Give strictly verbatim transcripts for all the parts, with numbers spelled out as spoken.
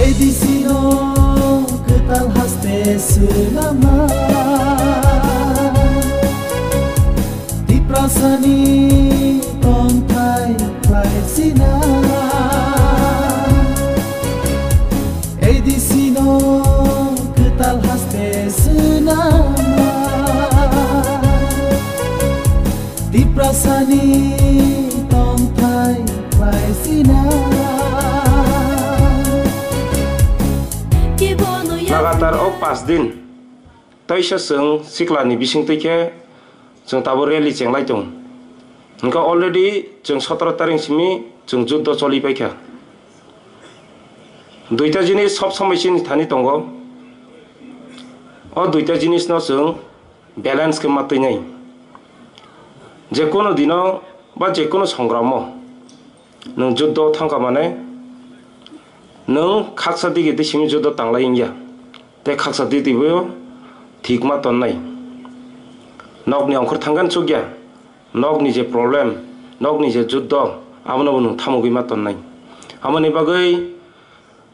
A D C no kwtal haste swnama. Tiprasani tongthai khlai sina. A D C no kwtal haste swnama. Tiprasani tongthai khlai sina. Lagatar o pas din teisa chwng siklani bising twi khe chwng tabuk rally chenglai tongo. Hwnkhe already chwng sotoro tarik simi chwng juddo choli paikha. Duita jinis sob somoi chini thani tongo. O duita jinisno chwng balance khe ma twinai. Jekunu dino ba jekunu songramo nwng juddo thangkha mane nwng khaksa digi twi simi juddo tanglai wngya. Tei khaksa digi twibo thik ma tonnai. Nokni ongkhor thangkhe chukya. Nokni je problem, nokni je juddo, abono bo nwng thamogwi ma tonnai. Aboni bagwi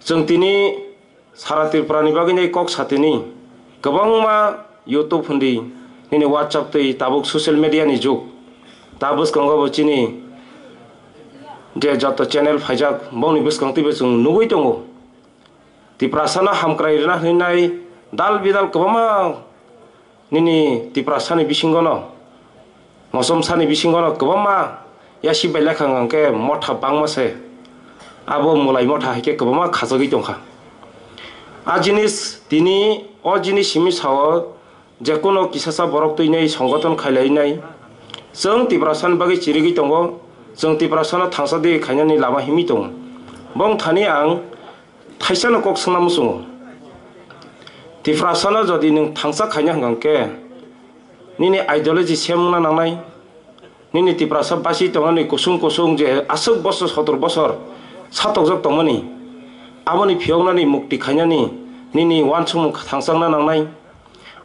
chwng tini Sara Tripura ni bagwi nai kok satini kwbangma YouTube hundi nini WhatsApp twi tabuk social media ni jug. Ta bwskango bo chini je joto channel phaijak bongni bwskang twibo chwng nugwi tongo. Tiprasano hamkrai rwna hwnwi nai dal bidal kwbangma nini Tiprasani bisingono, mosomsani bisingono kwbangma yasi bai lekha hwnkhe motha bangma se. Abo Mulai motha hai khe kwbangma khachagwi tongkha. A jinis tini o jinis simi sao jekunu kisasa borok twinai songothon khailainai. Chwng Tiprasani bagwi chirigwi tongo, chwng Tiprasano thangsa di khainani lama himwi tongo. Bong thani ang thaisano kok swngna muchungo. Tiprasano jodi nwng thangsa khaina hwnkha khe nini ideology semna nangnai, nini Tiprasa basi tongnani kusung kusung je aswk bosor sotor bosor satokjak tongmani, aboni phiyoknani mukti khainani nini uansukmung thangchakna nangnai.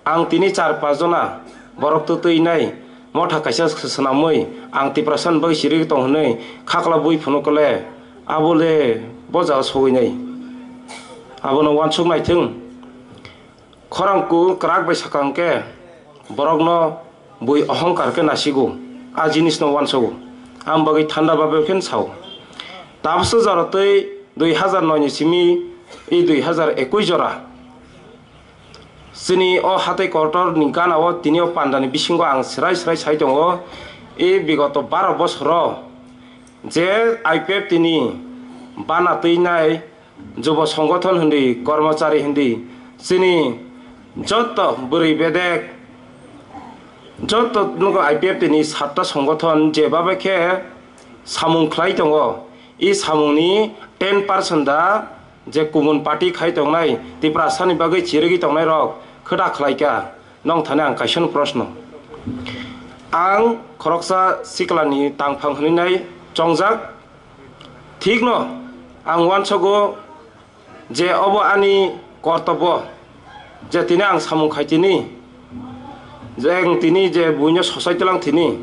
Ang tini char pas jona borok twtwi nai motha kaisa swnamwi ang Tiprasani bagwi chirigwi tong hwnwi khakla bui phunuk le abo le bo jaga sogwi nai. Abono uansuk naithwng. Khorang ku kwrak bai sakha hwnkhe borokno bui ohongkar khe nasigo, a jinisno uansugo. Ang bagwi thanda babe khe sao. Tabuksa jora twi dui hazar noi ni simi i dui hazar ekush jora. Chini o hatai kotor ni gana o tini o panda ni bisingo ang swrai swrai sai tongo. I bigoto baro bosoro je I P F T ni bana twi nai jubo songothon hindi, kormochari hindi, chini joto bwrwi bedek, joto nugo I P F T ni satta songothon je babe khe samung khlai tongo. I samungni ten percent da je kubun party khai tongnai, Tiprasani bagwi chirigwi tongnai rok khwda khlai kha, nong thani ang kaisa no proshno. Ang khoroksa siklani tangphang hwnwi nai chongjak. Thikno ang uansogo je obo ani kortobbo, je tini ang samung khai tini, je ang tini je buino sosai tlang tini,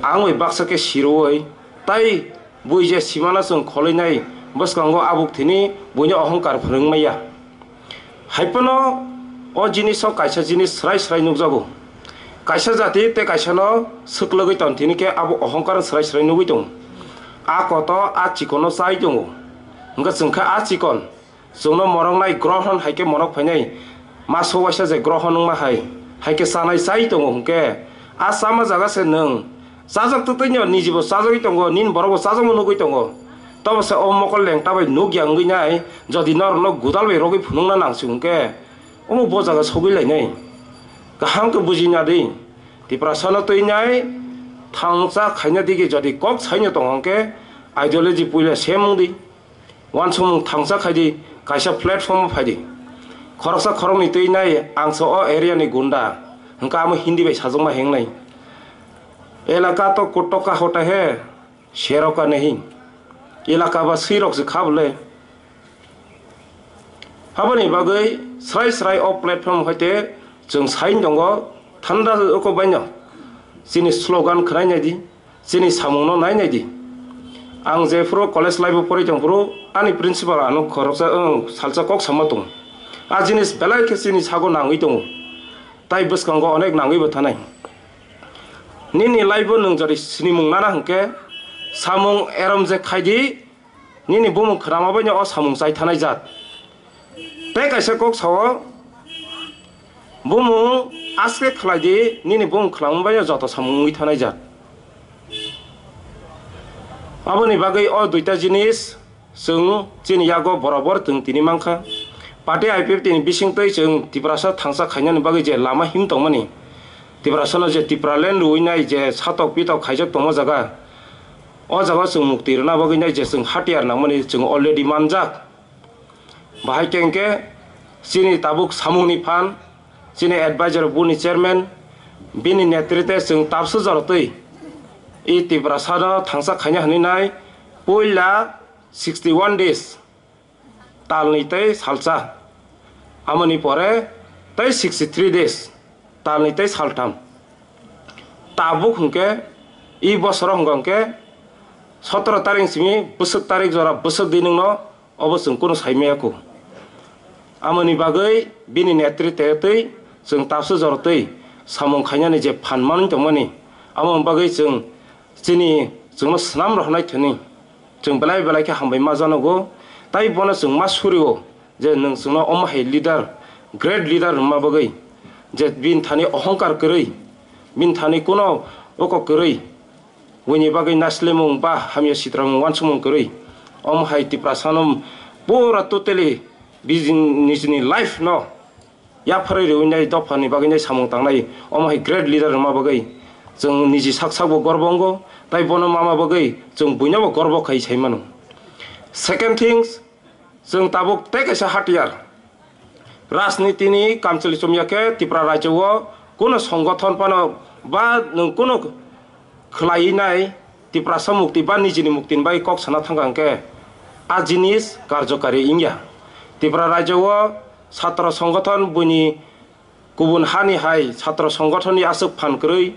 ang bai baksa khe sirwi tai bui je simana chwng kholwi nai bwskango abuk tini buino ohongkar phwrwng maya. Hai phano o jiniso kaisa jinis srai srai nukjago. Kaisa jati tei kaisano swklwgwi ton tini khe abo ohongkar srai srai nugwi tongo. A koto a chikonno chai tongo. Hwnkhe chwng khe a chikon chwngno moroknai grohon hai khe morok phainai. Maso waisa je grohon wngma hai, hai khe chanai chai tongo hwnkhe a chama jaga se nwng chajak twtwino nijibo chajagwi tongo, nini borokbo chajakma nugwi tongo. Tobo se o mokol lengta bai nukya wngwi nai, jodi norokno gudal bai rogwi phunukna nang si hwnkhe, omo bo jaga sogwi lainai. Kaham khe buji na di. Tiprasano twi nai thangcha khaina digi jodi kok saino tong hwnkhe ideology puila sem wng di. Uansukmung thangcha khai di, kaisa platform o phai di. Khoroksa khoroknwi twi nai ang se o area ni gunda hwnkhe amo Hindi bai sajakma heng nai. Elaka to kutoka hota hai, seroka nahi. Elaka ba swirok se kha bole. Aboni bagwi srai srai o platform haite chwng sai tongo, thanda oko baino chini slogan khwnai nai di, chini samungno nai nai di. Ang jephuru college life o porwi tongphuru ani principal ano khoroksa, wng, salsa kok sama tongo. A jinis belai khe chini sago nangwi tongo. Tai bwskango onek nangwi bo thanai. Nini life o nwng jori sinimung nana hwnkhe samung erom je khaidi, nini bumung khwnama bai no o samung chai thanai jat. Tei kaisa kok sao, bumung aske khlai di, nini bumung khwlangma bai joto samung wngwi thanai jat. Aboni bagwi o duita jinis chwng chini yago borobor chwng tini mankha. Party I P F T ni bisingtwi chwng Tiprasa thangsa khainani bagwi je lama him tongmani, Tiprasano je Tipraland rwui nai je satok pitok khaijak tongma jaga, o jaga chwng mukti rwna bagwi nai je chwng hatiyar nangmani chwng already manjak. Bahai khe hwnkhe chini tabuk samungni phan, chini advisor board ni chairman, bini netritwe chwng tabsu jorotwi i Tiprasano thangsa khaina hwnwi nai puila sixty one days, talni tei salsa, amoni pore tei sixty three days, talni tei saltham. Tabuk hwnkhe i bosoro hwnkha hwnkhe sotoro tarik simi bwswk tarik jora bwswk di nwngno obo chwng kunu saimaya kho. Amoni bagwi bini netritwtwi chwng tabsu jorotwi samung khainani je phan manwi tongmani, amoni bagwi chwng chini chwngno swnam rohornai thwni chwng belai belai khe hambai ma janogo. Tai bono chwng ma surio je nwng chwngno omo hai leader, great leader hwnma bagwi, je bini thani ohongkar kwrwi, bini thani kuno oko kwrwi, buini bagwi naslemung ba hamya sitramung wansukmung kwrwi, omo hai Tiprasano pura totally bijin nijini life no yapharwi rwui nai dophani bagwi nai samung tangnai, omo hai great leader wngma bagwi chwng niji sak sak bo gorbo wngo, tai bono mama bagwi chwng buino bo gorbo khai sai mano. Second things, chwng tabuk tei kaisa hatiyar. Rajniti ni kamchwlwi chumya khe Tripura rajyo o kuno songothon phano ba nwng kuno khwlaiwi nai Tiprasa mukti ba nijini mukti ni bagwi kok sana thangkha hwnkhe a jinis karjokari wngya. Tripura rajyo o satro songothon buini kubun hani hai satro songothon ni aswk phan kwrwi,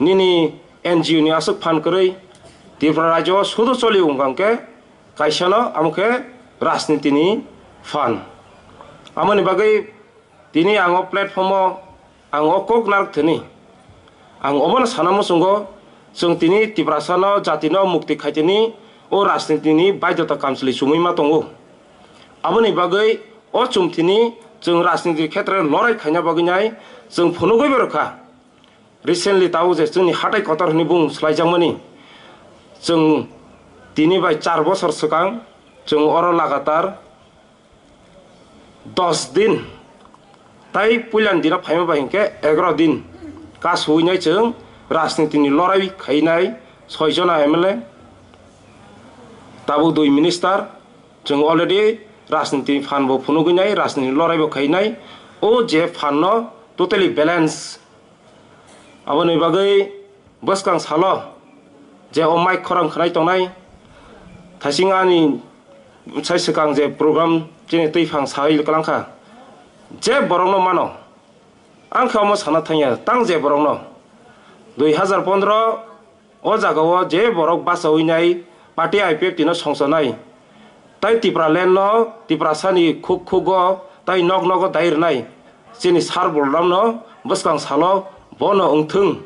nini N G O ni aswk phan kwrwi, Tripura rajyo o sudu choli wngkha hwnkhe kaisano amo khe rajniti ni phan. Amoni bagwi tini ang o platform o ang o kok narwk thwni. Ang obono sana muchungo, chwng tini Tiprasano jatino mukti khaitini o rajnitini baidota kamchwlwi chumui ma tongo. Aboni bagwi o chumthini chwng rajniti khetre lorai khaina bagwi nai chwng phunugwi berokha. Recently tabuk je chwngni hatai kotor hwnwi bung swlaijakmani, chwng tini bai char bosor swkang chwng oro lagatar dos din, tai puilani dino phaima bai hinkhe egaro din kasui nai chwng rajniti ni lorai khainai soi jona M L A, tabuk dui minister, chwng already rajniti ni phan bo phunugwi nai, rajniti ni lorai bo khainai, o je phan no totally balance. Aboni bagwi bwskang salo je o mic khorang khwnai tongnai, thasing ani sai swkang je program chini twiphang sawi kwlangkha, je borokno mano, ang khe omo sana thangya tang je borokno. Dui hazar pondro o jagao je borok bachawi nai party I P F T no songchonai, tai Tipraland no Tiprasani khuk khugo tai nok nogo dai rwnai chini sar bolramno bwskang salo bono wngthwng,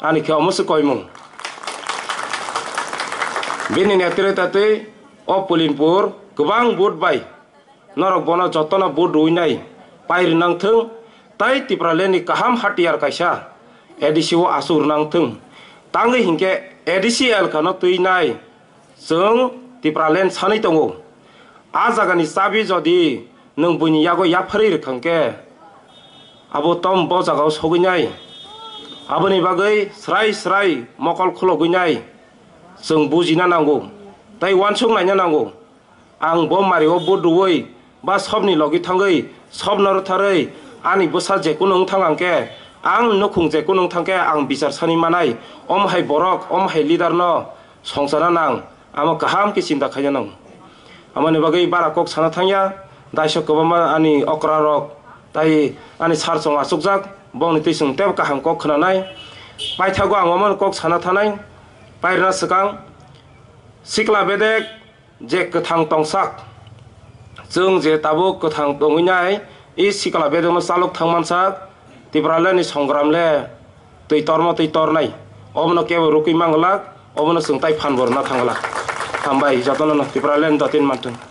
ani khe omo se koimung. Bini netrita twi o Pulinpur kwbang vote bai norok bono jotono vote rwinai pai rwnangthwng, tai Tipraland ni kaham hatiyar kaisa A D C o achuk rwnangthwng. Tangwi hinkhe A D C elkhano twinai chwng Tipraland sanwi tongo. A jagani chabi jodi nwng buini yago yapharwi rwkha hwnkhe, abo tom bo jagao sogwi nai. Aboni bagwi srai srai mokol khulogwi nai chwng bujina nango, tai uansuk naina nango. Ang bo mario vote rwui ba sobni logi thangwi sobno rwtharwi ani bwsa jekunu wng thang hwnkhe, ang nukhung jekunu wng thangkhe ang bichar sani manai, omo hai borok, omo hai leader no songchana nang, amo kaham khe chinta khaina nang. Amoni bagwi bara kok sana thangya, daisok kwbangma ani okra rok tai ani sar chong achukjak, bongni twi chwng tebo kaham kok khwnanai. Paithago ang omo kok sana thanai, pairwna swkang Sikla bedek je kwthang tongsak, chwng je tabuk kwthang tongwi nai, i sikla bedekno chalok thang mansak, Tipralandni songram le twi tormo twi tornai, obono kebo rukwi manglak, obono chwng tai phan bo rwna thanglak. Hambai jotono no Tipraland dotin manthung.